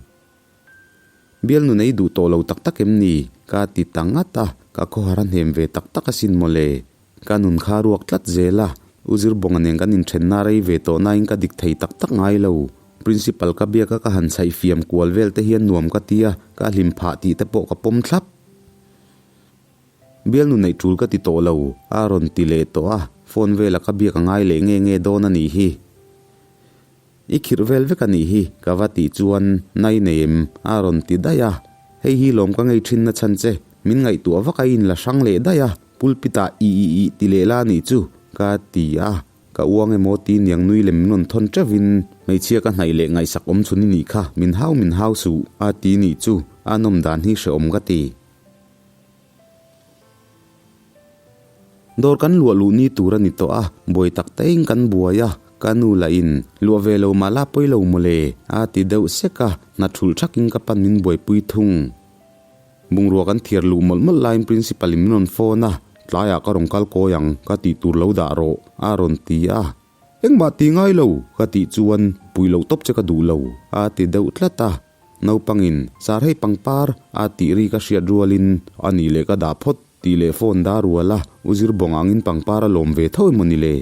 Bialnu nei duh tawh lo tak tak em ni? Ka ti ta ngat a, ka khawhar a hnem ve tak tak asin mawle. Ka nun kha ruak tlat zel a, U Zirbawnga nen kan inthenna rei ve tawh nain ka dik thei tak tak ngai lo. Principal ka biak a ka han chhaih fiam kual vel te hian nuam ka ti a, ka hlim phah tih te pawh ka pawm thlap. Bialnu neih tul ka ti tawh lo, a rawn ti leh tawh a, phone vela ka biak a ngai leh nge nge dawn a nih hi. I khirh vel vek a nih hi, ka va tih chuan nai nei em? a rawn ti daih a, hei hi lawm ka ngei thin na chhan che. Min ngaihtuah vak a in la hrang leh daih a, pulpit ah i i i ti leh la nih chu, ka ti a. Ka uang emaw ti niang nui lem min rawn thawn teuh in, hmeichhia ka hnaih leh ngaihsak awm chhun i nih kha, min hau min hau suh, a ti nih chu, a nawm dan hi hrehawm ka ti. Dawr kan luah luh ni tur a ni tawh a, buai tak taiin kan buai a, ka nu lah in, Luah ve lo mah la pawi lo mawle, a ti deuh sek a, hna thulh thakin ka pan min buaipui thung. Bungrua kan thiar luh mawlh mawlh laiin Principal in min rawn phone a, Tlaiah ka rawn kal kawi ang, ka tih tur lo dah rawh, a rawn ti a. Engmah ti ngai lo, ka tih chuan, Pui loh tawp che ka duh lo, a ti deuh tlat a. Naupangin, Sar hei pangpar, a tih ri ka hriat rualin, A nih leh ka dah phawt, tih leh phone dah rual a, U Zirbawng angin pangpar a lawm ve tho emaw ni le?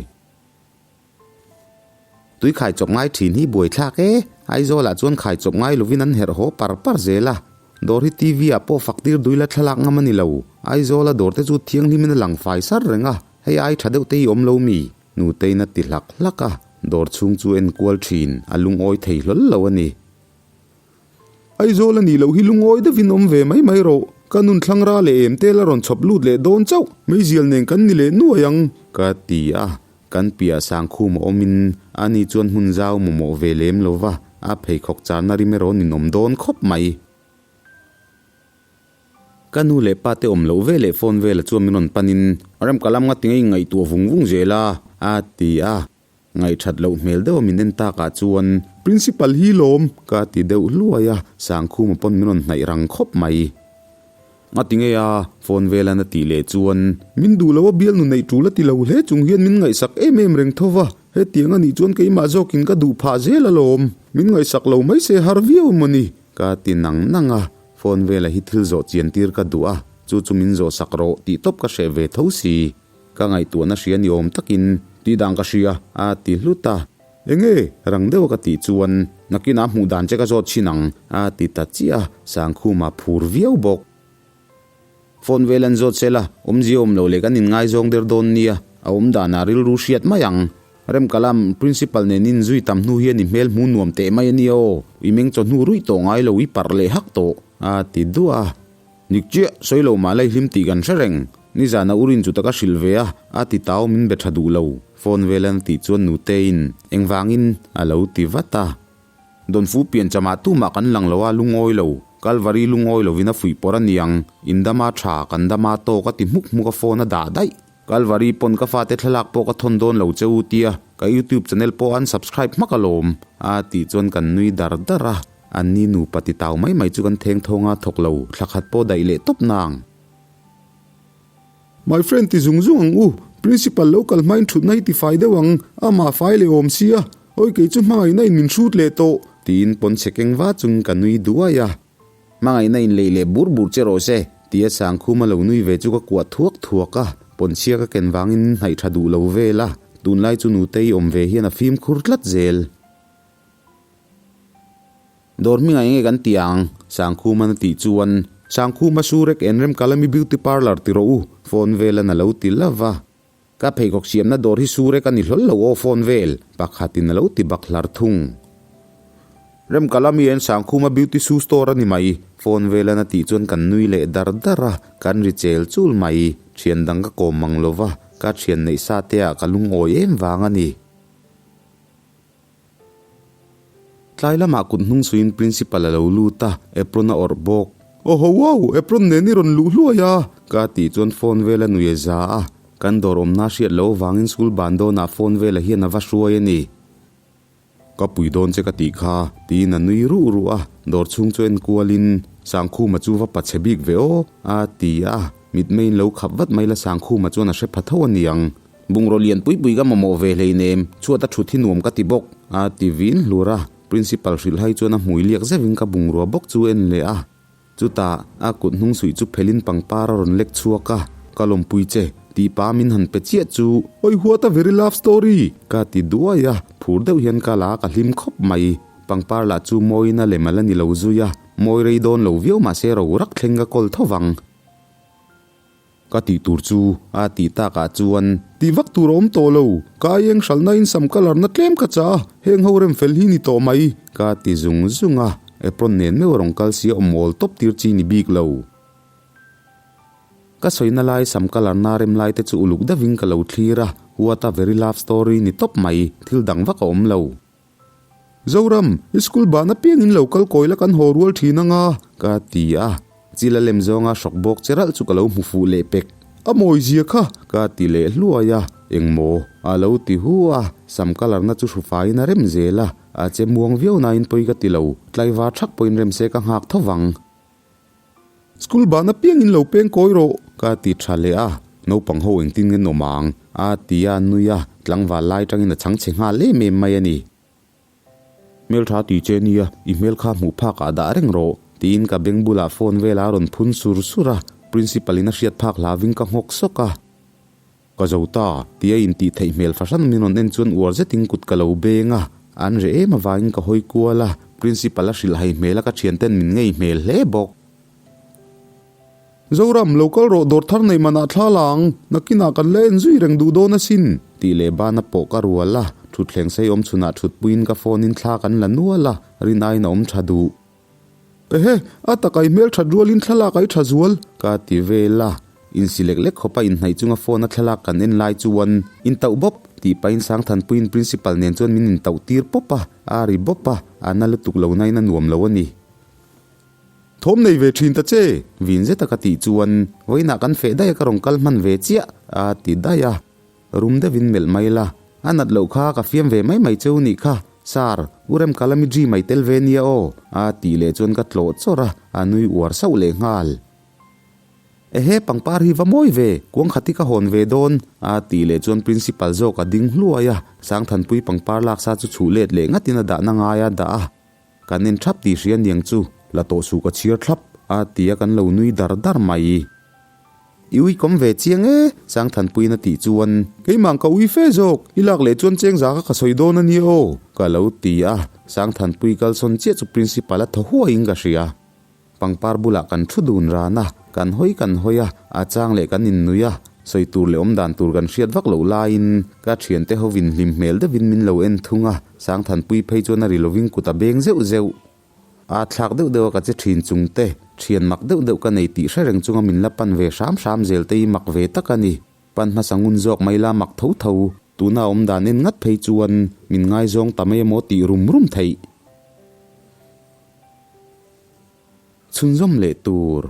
Tui khai chawp ngai thin hi buaithlak e, Aizawlah chuan khai chawp ngai lovin an herh haw par par zel a, dawr hi TV ah pawh fak tir dui la thlalak ngam a ni lo, Aizawla dawr te chu thianghlimin a lang fai sar reng a, hei ai tha deuh te hi awm lo mi? Nuteiin a ti hlak hlak a, dawr chhung chu en kual thin, a lungawi thei hlawl lo a ni. Aizawl a nih loh hi lungawi deuhin awm ve mai mai rawh, ka nun thlangra leh em te la rawn chhawp lut leh dawn chauh, meizial nen kan ni leh nuai ang, ka ti a, kan piah sangkhum a awmin ani chuan hmun zau mamawh ve lem lo va, a pheikhawk charna rim erawh ninawm dawn khawp mai. Ka nu leh pa te awm loh ve leh phone vela chuan min rawn panin, Remkalam nga tinge i ngaihtuah vung vung zel a? a ti a. Ngaihthat loh hmel deuh a min en takah chuan, Principal hi lawm! Ka ti deuh hluai a, Sangkhuma pawn min rawn hnaih rang khawp mai. Nga ti ngei a, phone velan a tih leh chuan, Min duh lo a bialnu neih tul a ti lo hle chung hian min ngaihsak em em reng tho va, hetiang a nih chuan keimah zawkin ka duh phah zel alawm. Min ngaihsak lo mai se har viau emaw ni? Ka ti nang nang a, phone vela hi thil zawh chian tir ka duh a, chu chu min zawh sak rawh tih tawp ka hreh ve tho si. Ka ngaihtuahna hria ni awm takin tih dan ka hria, a ti hlut a. Enge? Rang deuha ka tih chuan nakinah hmuh dan che ka zawt thin ang, a ti ta chiah a, Sangkhuma phur viau bawk. Phone vel an zawt sela, awmzia awm loh leh kan inngaizawng der dawn nia, a awm danah rilru hriat mai ang. Remkalam, Principal nen inzui tam hnu hian i hmel hmu nuam teh mai a nia aw, i meng chawhnu ruih tawh ngai lo, i parh leh hak tawh, a ti duah a. Dik chiah, sawi lo mah la i hlim tih kan hre reng. Nizana u rin chu taka hrilh ve a, a ti tau min be tha duh lo. Phone velan a tih chuan Nuteiin, Engvangin? a lo ti vat a. Dawnfu pianchamah tumah kan lang lo a, lungawi lo. Kalvari lungawi lovin a fuih pawr a niang. In dama tha, kan dama tawk a ti hmuk hmuk a phone a dah daih. Kalvari pawn ka fate thlalak pawh ka thawn dawn lo che u tia, ka youtube channel pawh an subscribe hmak alawm, a tih chuan kan nui dar dar a. An ni nupa ti tau mai mai chu kan theng thawng a thawk lo, thla khat pawh daih leh tawp nang. My friend ti zung zung ang u, principal lo kal hmain thutna hi ti fai deuh ang, amah fai leh awm sia, awi kei chu hmangaihna in min hrut leh tawh. Tiin pawn chhe keng va chungin ka nui duai a. Hmangaihna in leih leh bur bur che rawh se, tia Sangkhuma lo nui ve chu ka kuah thuak thuak a, pawnchhia ka ken vangin hnaih tha duh lo vel a, tunlai chu nutei awm ve hian a fimkhur tlat zel. Dawr hming ah enge kan tih ang? Sangkhuman a tih chuan, Sangkhuma Surek Enrem Kalami Beauty Parlour ti rawh u, phone velan a lo ti love a. Ka pheikhawk siamna dawr hi Surek a ni hlawl lo aw phone vel, pakhatin a lo ti bak hlar thung. Remkalami en Sangkhuma Beauty Shoe Store a ni mai, phone velan a tih chuan kan nui leh dar dar a, kan ri chel chul mai. Thian dang ka kawm mang lova, ka thian neih sa te ah ka lungawi em vang a ni. Tlai lamah kut hnung suiin Principal a lo lut a, apron a awrh bawk. Aw ho wow, apron nen i rawn luh hluai a! Ka tih chuan phone vel a nui a za a, kan dawr awmna hriat loh avangin school ban dawnah phone vela hian a va hruai a ni. Ka pui dawn che ka tih kha, tiin a nui ruh ruh a, dawr chhung chu en kualin Sangkhuma chu va pachhe bik ve aw, a ti a, mitmeiin lo khap vat mai la Sangkhuma chuan a hre pha tho a niang. Bungraw lian pui pui ka mamawh ve hleinem, chhuat a thut hi nuam ka ti bawk, a ti vin hlur a. Principal hrilh hai chuan a hmui liak zeuhin ka bungrua bawk chu en leh a. Chutah, a kut hnung suih chu phelin pangpar a rawn lek chhuak a, Ka lawmpui che, tih pa min han pe chiah chu. Oi what a very love story! Ka ti duai a, phur deuh hian ka la a ka hlim khawp mai. Pangpar lah chu mawiin a lem a la ni lo zui a, mawi rei dawn lo viau mahse ro rak thleng ka kawl tho vang. Ka tih tur chu a tih takah chuan. Tih vak tur a awm tawh lo, ka aieng hralhna in sam ka larna tlem ka chah a, heng ho rem fel hi ni tawh mai. Ka ti zung zung a, apron nen meuh a rawn kal si a awm awl tawp tir chi ni bik lo. Ka sawina lai sam colour na rem lai te chu uluk deuhin ka lo thlir a, what a very love story ni tawp mai, thil dang vak a awm lo. Zoram, i school ban apiangin lo kal kawi la kan haw rual thin anga, ka ti a. Chil a lem zawnga hrawk bawk che ralh chu ka lo hmu fuh leh pek. A mawi zia kha, ka ti leh hluai a. Engmaw? A lo ti hu a, sam colour na chu hru faiin a rem zel a. A che muang viau nain pawi ka ti lo, tlaivar thak pawhin rem se ka nghak tho vang. School ban apiangin lo peng kawi rawh, ka ti tha leh a. Naupang ho engtin nge nawm ang? A ti a, nui a, tlangval lai tangin a chhang chhe nghal em em mai a ni. Hmeltha ti che nia, i hmel kha hmuh phak ah dah reng rawh, tiin ka beng bulah phone velah a rawn phun sur sur a, Principal in a hriat phak hlavin ka nghawk sawk a. Ka zo ta, tia intih theih hmel fahran min rawn en chuan uar zetin kut ka lo beng a, an reh em avangin ka hawi kual a, Principal a hrilh hai hmel a ka thianten min ngei hmel hle bawk. Zoram, lo kal rawh dawr thar nei manah thla la ang, nakinah kan la en zui reng duh dawn asin, tih leh bana pawh ka rual a, thutthleng sei awm chhunah thutpuiin ka phone in thla kan la nual a, rin aiin a awm tha duh. Ehe, a tak ai hmel that rualin thlalak ai tha zual. Ka ti vel a, insi lek lek khawpa inhnaih chunga phone a thlalak kan en lai chuan intauh bawp tih pahin Sangthanpuiin principal nen chuan min intauh tir pawp a, a ri bawp a, a na lutuk lo nain a nuam lo a ni. Thawm nei ve thin ta che! Vin zeta ka tih chuan vawiinah kan feh daih a ka rawn kal hman ve chiah a ti daih a. Rum deuhin melh mai la, a nat loh kha ka fiam ve mai mai cheu nih kha, Sir, u Remkalami G mai tel ve nia aw, a tih leh chuan ka tlawh chawrh a, a nui uar sauh leh nghal. Ehe, pangpar hi va mawi ve, kuang khat hi ka hawn ve dawn, a tih leh chuan Principal zawk a ding hluai a, Sangthanpui pangpar laksa chu chhuh let leh ngatin a dahna ngai a dah a. Kan en thap tih hria niang chu, la tawh suh ka chhiar thlap, a ti a kan lo nui dar dar mai. I ui kawm ve chiang e, Sangthanpuiin a tih chuan. Keimah ka ui fe zawk, i lak leh chuan cheng za kha ka sawi dawn a nia aw, ka lo ti a. Sangthanpui kalsawn chiah chu Principal a thaw huaiin ka hria. Pangpar bulah kan thu dun ran a, kan hawi kan hawi a, a chang leh kan innui a, sawi tur leh awm dan tur kan hriat vak loh laiin ka thiante hovin hlim hmel deuhin min lo en thung a, Sangthanpui phei chuan a ri lovin kut a beng zeuh zeuh. A thlak deuh deuh a ka che thin chung te, thian mak deuh deuh ka nei tih hre reng chunga min la pan ve hram hram zel te hi mak ve tak a ni. Pan hmasa ngun zawk mai la mak tho tho, tuna awm dan en ngat phei chuan min ngaizawng ta mai emaw tih rum rum theih. Chhunzawm leh tur.